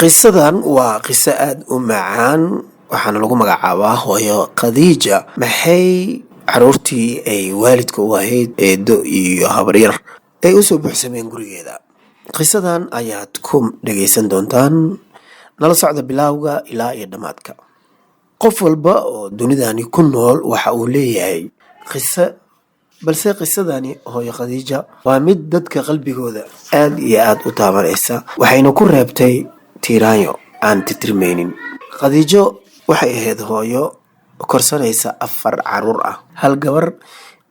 Qisadan waa qiso aada u macaan, waxaana lagu magacaabaa hooyo Khadiija. Maxay caruurtii ay waalidka u ahayd, eedo iyo habaryar, ay usoo buuxsameen gurigeeda? Qisadan ayaad ku dhagaysan doontaan. Nala socda bilaawga ilaa iyo dhammaadka. Qof walba oo dunidani ku nool waxa uu leeyahay qiso, balse qisadani hooyo Khadiija waa mid dadka qalbigooda aada iyo aada u taabanaysa, waxayna ku reebtay tiiraanyo aan titirmaynin. Khadiijo waxay ahayd hooyo korsanaysa afar caruur ah, hal gabar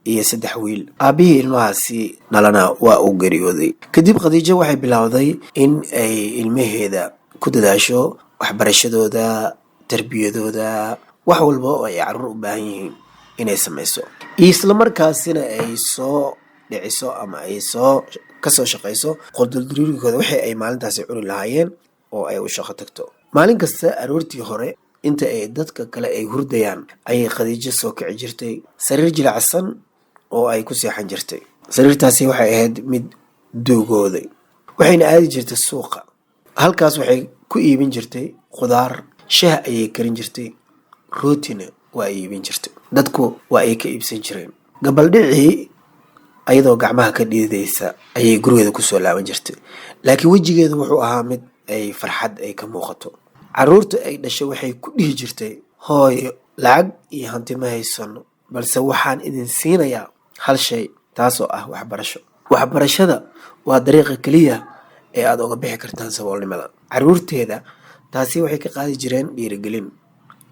iyo saddex wiil. Aabbihii ilmahaasi dhalana waa uu geeriyooday. Kadib Khadiijo waxay bilowday in ay ilmaheeda ku dadaasho waxbarashadooda, tarbiyadooda, wax walba oo ay caruur u baahan yihiin inay samayso, isla markaasina ay soo dhiciso ama ay soo kasoo shaqayso qodolduriirkooda, wixii ay maalintaasi cuni lahaayeen, oo ay u shaqo tagto. Maalin kasta aroortii hore, inta ay dadka kale ay hurdayaan, ayay Khadiijo soo kici jirtay sariir jilacsan oo ay ku seexan jirtay. Sariirtaasi waxay ahayd mid duugooday, waxayna aadi jirtay suuqa. Halkaas waxay ku iibin jirtay khudaar, shah ayay karin jirtay, rootina waa ay iibin jirtay. Dadku waa ay ka iibsan jireen. Gabaldhicii, ayadoo gacmaha ka dhiidaysa, ayay gurigeeda kusoo laaban jirtay, laakiin wejigeedu wuxuu ahaa mid ay farxad ay ka muuqato. Caruurta ay dhashay waxay ku dhihi jirtay: "Hooyo, lacag iyo hanti ma haysano, balse waxaan idin siinayaa hal shay, taasoo ah waxbarasho. Waxbarashada waa dariiqa keliya ee aada uga bixi kartaan saboolnimada." Caruurteeda taasi waxay ka qaadi jireen dhiirigelin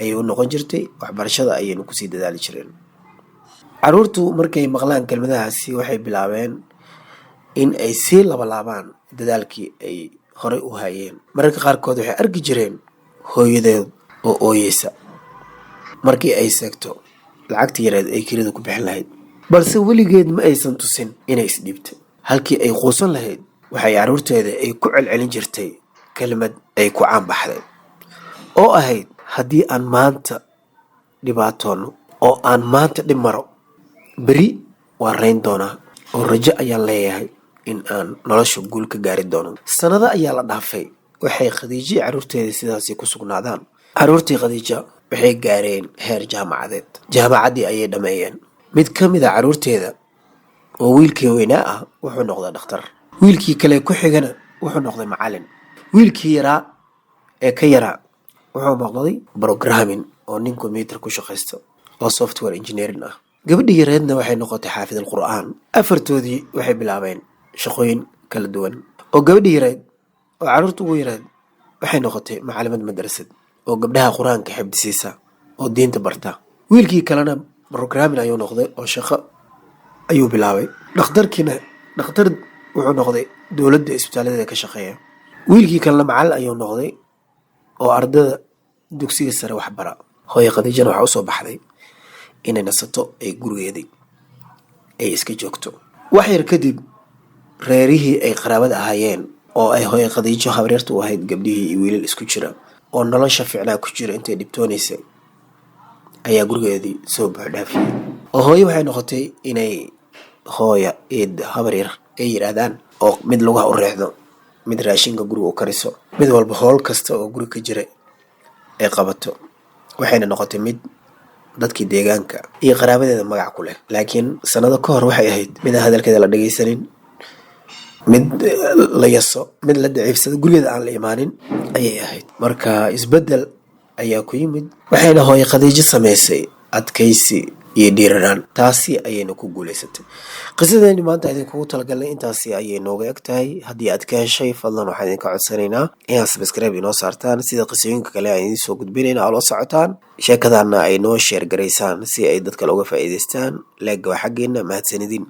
ayay u noqon jirtay, waxbarashada ayayna kusii dadaali jireen. Caruurtu markay maqlaan kelmadahaasi, waxay bilaabeen in ay sii labalaabaan dadaalkii ay horey u hayeen. Mararka qaarkood waxay arki jireen hooyadeed oo ooyeysa markii ay seegto lacagta yareed ay kirada ku bixin lahayd, balse weligeed ma aysan tusin inay isdhiibtay. Halkii ay quusan lahayd, waxay caruurteeda ay ku celcelin jirtay kelmad ay ku caanbaxday oo ahayd: "Haddii aan maanta dhibaatoono oo aan maanta dhib maro, beri waan rayn doonaa, oo rajo ayaan leeyahay in aan nolosha guul ka gaari doono." Sanado ayaa la dhaafay. Waxay Khadiijo iyo caruurteeda sidaasi ku sugnaadaan. Caruurtii Khadiija waxay gaareen heer jaamacadeed, jaamacaddii ayay dhammeeyeen. Mid ka mid a caruurteeda oo wiilkii weynaa ah wuxuu noqday dhakhtar, wiilkii kale ku xigana wuxuu noqday macalin, wiilkii yaraa ee ka yaraa wuxuu noqday programming oo nin computer ku shaqaysto oo software engineering ah, gabadhii yareedna waxay noqotay xaafid alqur'aan. Afartoodii waxay bilaabeen shaqooyin kala duwan, oo gabadhii yareed oo caruurta ugu yareed waxay noqotay macalimad madrasad oo gabdhaha qur-aanka xifdisiisa oo diinta barta, wiilkii kalena programming ayuu noqday oo shaqo ayuu bilaabay, dhakhtarkiina dhakhtar wuxuu noqday dowladda isbitaaladeeda ka shaqeeya, wiilkii kalena macalin ayuu noqday oo ardada dugsiga sare wax bara. Hooyo Khadiijana waxaa usoo baxday inay nasato ee gurigeedii ay iska joogto. Wax yar kadib, reerihii ay qaraabada ahaayeen oo ay hooyo Khadiijo habaryarta u ahayd, gabdhihii iyo wiilal isku jira oo nolosha fiicnaa ku jira intay dhibtoonaysay, ayaa gurigeedii soo buuxdhaafiyey, oo hooyo waxay noqotay inay hooya eed habaryar ay yidhaahdaan, oo mid lugaha u reexdo, mid raashinka guriga u kariso, mid walba howl kasta oo guri ka jira ay qabato. Waxayna noqotay mid dadkii deegaanka iyo qaraabadeeda magac ku leh. Laakiin sanado ka hor waxay ahayd mid aan hadalkeeda la dhagaysanin, mid la yaso, mid la daciifsado, gurigeeda aan la imaanin ayay ahayd. Marka isbeddel ayaa ku yimid, waxayna hooyo Khadiijo samaysay adkaysi iyo dhiiranaan, taasi ayayna ku guuleysatay. Qisadeeni maanta idinkugu talagalnay intaasi ayay nooga eg tahay. Haddii aad ka heshay, fadlan waxaan idinka codsanaynaa inaad subscribe inoo saartaan, sida qisooyinka kale aan idiin soo gudbinayna oo la socotaan, sheekadaana ay noo share garaysaan si ay dad kale uga faa'iidaystaan. Like-ga waa xaggeena. Mahadsanidin.